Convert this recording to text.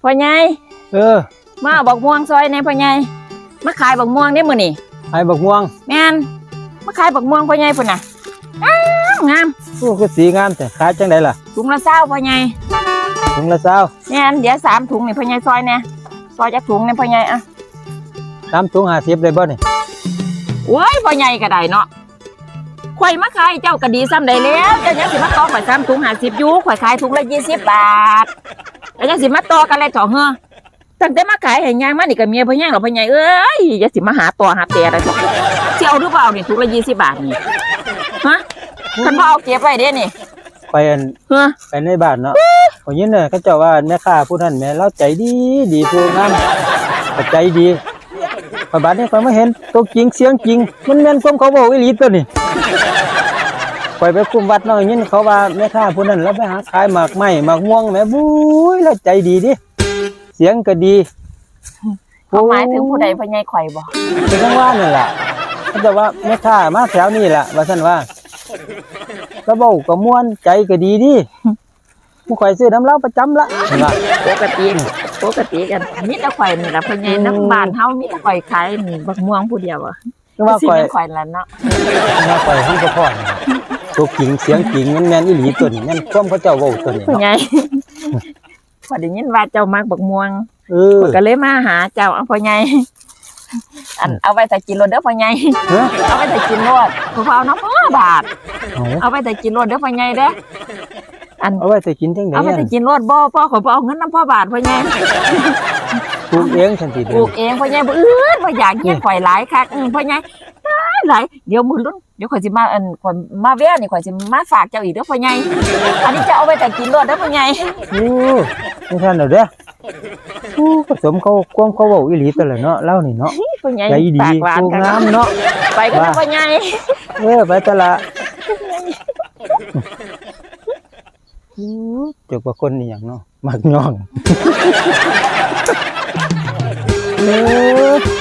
ພໍ່ໃຫຍ່ ເອີ ມາເອົາບັກມ່ວງຊ່ອຍແດ່ພໍ່ໃຫຍ່ ມາຂາຍບັກມ່ວງເດ້ມື້ນີ້. ຂາຍບັກມ່ວງ? ແມ່ນ ມາຂາຍບັກມ່ວງພໍ່ໃຫຍ່ພຸ້ນນະ ງາມໆ. ໂອ້ ຄືສີງາມແທ້ ຂາຍຈັ່ງໃດລະ? ຖົງລະຊາວພໍ່ໃຫຍ່. ຖົງລະຊາວ? ແມ່ນ ເຫຼືອສາມຖົງນີ້ພໍ່ໃຫຍ່ຊ່ອຍແດ່ ຊ່ອຍຈັກຖົງແດ່ພໍ່ໃຫຍ່. ອະ ສາມຖົງຫ້າສິບໄດ້ບໍ່ນີ້? ໂອ້ຍ ພໍ່ໃຫຍ່ກໍໄດ້ເນາະ ຂ້ອຍມາຂາຍໃຫ້ເຈົ້າກໍດີສ່ຳໃດແລ້ວ ເຈົ້າຍັງຊິມາຕໍ່ຂ້ອຍສາມຖົງຫ້າສິບຢູ່ ຂ້ອຍຂາຍຖົງລະຊາວບາດ ແລ້ວຍັງຊິມາຕໍ່ກັນແລ້ວເຖາະເຮີ. ຕັ້ງແຕ່ມາຂາຍໃຫ້ຍ່າງມານີ້ກໍເມຍບໍ່ແຮງແລ້ວພໍ່ໃຫຍ່ເອີຍ ຢ່າຊິມາຫາຕໍ່ຫາແຕ່ແລ້ວເຖາະ. ຊິເອົາຫຼືບໍ່ເອົານີ້ ຖົງລະຊາວບາດນີ້ ຮະ? ຄັນບໍ່ເອົາເກັບໄວ້ເດ້ນີ້. ໄປອັນ ຮະ? ໄປໃນບ້ານເນາະ ຂ້ອຍຍິນເດ້ ເຂົາເຈົ້າວ່າແມ່ຄ້າຜູ້ນັ້ນແໝ່ ລາວໃຈດີ ດີຜູ້ງາມ ກໍໃຈດີ. ບັດນີ້ຂ້ອຍມາເຫັນໂຕຈິງສຽງຈິງ ມັນແມ່ນຄວາມເຂົາເວົ້າອີ່ຫຼີຕົວນີ້. ຂ້ອຍໄປຄຸ້ມວັດເນາະ ໄດ້ຍິນເຂົາວ່າແມ່ຄ້າຜູ້ນັ້ນລາວໄປຫາຂາຍໝາກໄມ້ໝາກມ່ວງແໝ່ ບຸ້ຍ ລາວໃຈດີເດ້ ສຽງກໍດີ. ເຂົາໝາຍເຖິງຜູ້ໃດ ພໍ່ໃຫຍ່ ຂ້ອຍບໍ? ກໍຈັ່ງວ່ານັ້ນລະ ເຂົາເຈົ້າວ່າແມ່ຄ້າມາແຖວນີ້ລະ ວ່າຊັ້ນວ່າ ລາວເວົ້າກໍມ່ວນ ໃຈກໍດີເດ້. ໝູ່ຂ້ອຍຊື້ນຳລາວປະຈຳລະ ເພິ່ນວ່າ. ປົກກະຕິ ປົກກະຕິກັນ ມີແຕ່ຂ້ອຍນີ້ລະພໍ່ໃຫຍ່ ນຳບ້ານເຮົາມີແຕ່ຂ້ອຍຂາຍບັກມ່ວງຜູ້ດຽວ ຄືວ່າຂ້ອຍ ຂ້ອຍລະເນາະ ຄືວ່າຂ້ອຍຫັ້ນສະພອນ ໂຕຈິງສຽງຈິງ ມັນແມ່ນອີ່ຫຼີຕົວນີ້ ແມ່ນຄວາມເຂົາເຈົ້າເວົ້າຕົວນີ້ເນາະ ພໍ່ໃຫຍ່. ຂ້ອຍໄດ້ຍິນວ່າເຈົ້າມັກບັກມ່ວງ ເອີ ຂ້ອຍກໍເລີຍມາຫາເຈົ້າ. ເອົາພໍ່ໃຫຍ່ ອັນ ເອົາໄວ້ຖ້າກິນໂລດເດີພໍ່ໃຫຍ່ ເອົາໄວ້ຖ້າກິນໂລດ ເຂົາເອົານຳພໍ່ບາດ ເອົາໄວ້ຖ້າກິນໂລດເດີພໍ່ໃຫຍ່ເດີ. ອັນ ເອົາໄວ້ຖ້າກິນຈັ່ງໃດ? ເອົາໄວ້ຖ້າກິນໂລດ ບໍ່ ພໍ່ ຂ້ອຍບໍ່ເອົາເງິນນຳພໍ່ບາດພໍ່ໃຫຍ່. ປູກເອງຊັ້ນຕິ? ປູກເອງພໍ່ໃຫຍ່ ບໍ່ອຶດບໍ່ຢາກ ຮຽນຂ້ອຍຫຼາຍຄັກ ອື ພໍ່ໃຫຍ່ ຫຼາຍໆ. ດຽວມື້ລຸນ ດຽວຂ້ອຍຊິມາ ອັນ ຂ້ອຍມາແວ່ນີ້ ຂ້ອຍຊິມາຝາກເຈົ້າອີກເດີພໍ່ໃຫຍ່ ອັນນີ້ເຈົ້າເອົາໄວ້ຖ້າກິນໂລດເດີພໍ່ໃຫຍ່. ໂອ້ ຈັ່ງຊັ້ນເດີ ໂອ້ ກໍສົມເຂົາ ຄວາມເຂົາເວົ້າອີ່ຫຼີຕົວລະເນາະ ລາວນີ້ເນາະ ພໍ່ໃຫຍ່ ໃຈດີ ປາກຫວານ ໂອ້ ງາມເນາະ ໄປກັນເດີພໍ່ໃຫຍ່. ເອີ ໄປຕະລະ ໂອ້ ຈັກວ່າຄົນອີ່ຫຍັງເນາະ ມັກຍ້ອງ ເອີ.